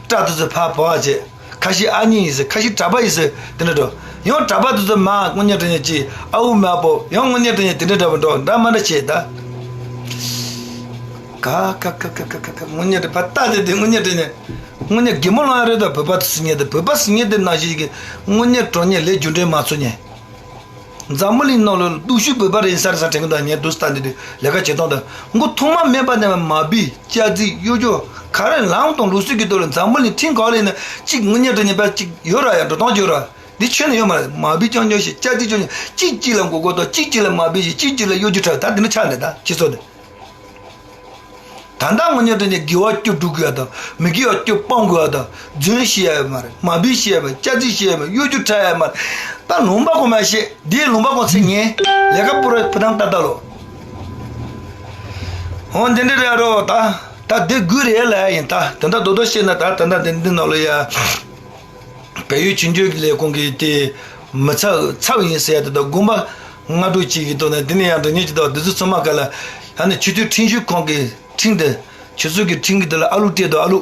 སྐྲ་དེ་ཚོ་ཕར་བོར་བྱས། ཁ་ཤས་ཨ་མྱེས་ཡིན་ཟེར། ཁ་ཤས་གྲྭ་པ་ཡིན་ཟེར། དེ་འདྲ་འགྲོ། ཡང་གྲྭ་པ་དེ་ཚོ་མར་དངོས་གནས་དྲང་གནས་ཀྱི་ཨ་འུ་མ་པོ་ཡང་དངོས་གནས་དྲང་གནས་དེ་འདྲ་འདྲ་པོ་འགྲོ་འདྲ་མ་འདྲ་བྱས་ད། ཀ་ཀ་ཀ་ཀ་ཀ་ཀ་ཀ་དངོས་གནས་དྲང་པ་ལྟ་དེ་དེ་དངོས་གནས་དྲང་གནས། དངོས་གནས་གད་མོ་ལངས་ཡ་རེད། ད་བོད་པ་དེ་སྲིད་ཉེ་དེ་བོད་པ་སྲིད་ཉེ་དེ་ནང་བཞིན་གྱི་དངོས་གནས་དྲང་གནས་ལས་རྒྱུ་འབྲས་མ་འཚོལ་ཉེ། འཛམ་བུ་གླིང་ནང་ལ་སྡུག་ཤོས་བོད་པ་རེད་ས་རེད་ས་དྲན་གི་འདུག་ངས་དུས་ལྟ་འདི་དུས་ལས་ཀ་བྱེད་སྟངས་དང་མགོ་ཐོག་མ་མེད་པ་ནས་མ་བུའི་སྐྱ་རྫིག་གཡོ་སྒྱུ་ག་རེ་ལངས་དང་ལུགས་སྲོལ་གྱི་ཐོག་ལ་འཛམ་བུ་གླིང་ཁྲིམས་གང་ལ་ཡིན་ན་གཅིག་དངོས་གནས་དྲང་གནས་པ་གཅིག་ཡོད་ར་ཡ་འགྲོ་སྟངས་ཡོད་ར། འདི་ཆོས་ནས་ཡོད་མ་རེད། མ་བུའི་རྐྱང་རྐྱང་ཞིག་སྐྱ་རྫིག་རྐྱང་རྐྱང་གཅིག་གཅིག་ལ་མགོ་སྐོར་དང་གཅིག་གཅིག་ལ་མ་བུའི་ཞིག་གཅིག་གཅིག་ལ་གཡོ་སྒྱུ་འཁྲབ་ད་འདི་ནི་ཆགས་ནས་ད་སྤྱི་ཚོགས་འདི། ད་ལྟ་དངོས་གནས་དྲང་གནས་དགེ་བ་སྐྱོ་སྒྲུབ་དགོས་ཡ་དང་མི་དགེ་བ་སྐྱོ་སྤང་དགོས་ཡ་དང་རྫུན་བཤད་ཡ་ཡོད་མ་རེད། མ་བུ་བཤད་ཡ་མ་རེད། སྐྱ་རྫིག་བཤད་ཡ་མ་རེད། གཡོ་སྒྱུ་འཁྲབ་ཡ་མ་རེད། ད་ལུང་པ་གོ་མ་བཤད་འདིའི་ལུང་པ་གོ་ཚེ་ངན་ལས་ཀ་པུ་ར་ཕུ་ཐང་ཏག་ཏག་ལོ། ཧོ་འདི་འདྲ་རེད་རོ། ད་ད་འདི་དགོས་རེད་ལ་ཡིན། ད་དེ་འདྲ་རྡོག་རྡོག་བཤད་ན་ད་ད་ད་འདི་འདི་ནང་ལ་ཡ། བལ་ཡུལ་ཆོས་འབྱོར་གྱི་ལས་ཁུངས་ཀྱི་དེ་མི་ཚབ་ཚབ་ཡིན་ཟེར་ཡ་དེ་དང་དགོན་པ་སྔ་དྲོ་གཅིག་གི་ཐོག་ནས་འདི་ནས་ཡང་འགྲོ་ཉེན་གྱི་དང་འདི་ཚོ་ཚང་མ་ག་ལ་ཡང་ནས་ཆོས་དད་ཁྲིམས་ཞིབ་ཁང་གི་ཁྲིམས་དེ་ཆོས་ཚོགས་ཀྱི་ཁྲིམས་ཀྱི་དེ་ལ་ཨ་ལུ་སྤྲད་དང་ཨ་ལུ་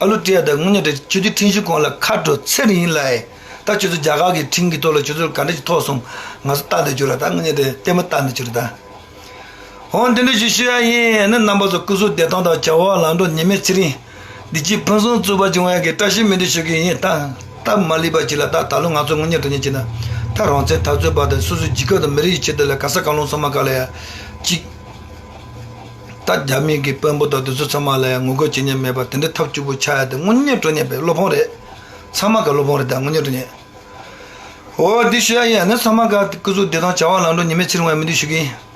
ཨ་ལུ་སྤྲད་དང་དངོས་གནས་དྲང་ཆོས་དད་ཁྲིམས་ཞིབ་ཁང་ལ་ཁ་དྲོ་ཚེ་རིང་ལ་ཨེ་ད་ཆོས་ཚོགས་རྒྱ་གར་གྱི་ཁྲིམས་ཀྱི་ཐོག་ལ་ཆོས་ཚོགས་ག་འདྲ་ཞིག་ཐོག་སོང་ང་ཚོ་ལྟ་འདི་བརྗོད་ལ་ད་དངོས་གནས་དྲང་ལྟད་མོ་ལྟ་འདི་བརྗོད་ལ་ད། འོ་འདི་འདྲ་ཞིག་ཞུ་ཡ་ཡིན། ནི་རྣམ་པ་ཚོ་སྐུ་གཟུགས་བདེ་ཐང་དང་བྱ་བ་ལམ་འགྲོ་ཉི་མའི་ཚེ་རིང་། བདེ་སྐྱིད་ཕུན་སུམ་ཚོགས་པ་འབྱུང་བའི་གི་བཀྲ་ཤིས་སྨོན་འདུན་ཞུ་གི་ཡིན། ད་སྟབས་མ་ལེགས་པ་ཅིག་ལ་ད་ད་ལོ་ང་ཚོ་དངོས་གནས་དྲང་གནས་བྱས་ན་ད་རང་བཙན་འཐབ་རྩོད་པ་དང་སོ་སོའི་རྒྱལ་ཁབ་དང་མི་རིགས་ཀྱི་ཆེད་དུ་ལ་ག་ས་ག་ལོང་ཚང་མ་ག་ལ་ཡ་གཅིག་ད་རྒྱ་མི་གི་དཔོན་པོ་དང་དེ་ཚོ་ཚང་མ་ལ་ཡ་ངོ་རྒོལ་བྱེད་མཁན་མེད་པ་དེ་འདྲ་ཐབས་སྐྱོ་པོ་ཆགས་ཡ་དེ་དངོས་གནས་དྲང་གནས་པའི་བློ་ཕམ་རེད། ཚང་མ་ག་བློ་ཕམ་རེད་ད་དངོས་གནས་དྲང་གནས། འོ་འདི་ཞུ་ཡ་ཡིན། ནི་ཚང་མ་ག་སྐུ་གཟུགས་བདེ་ཐང་བྱ་བ་ལམ་འགྲོ་ཉི་མའི་ཚེ་རིང་བའི་སྨོན་འདུན་ཞུ་གི་ཡིན།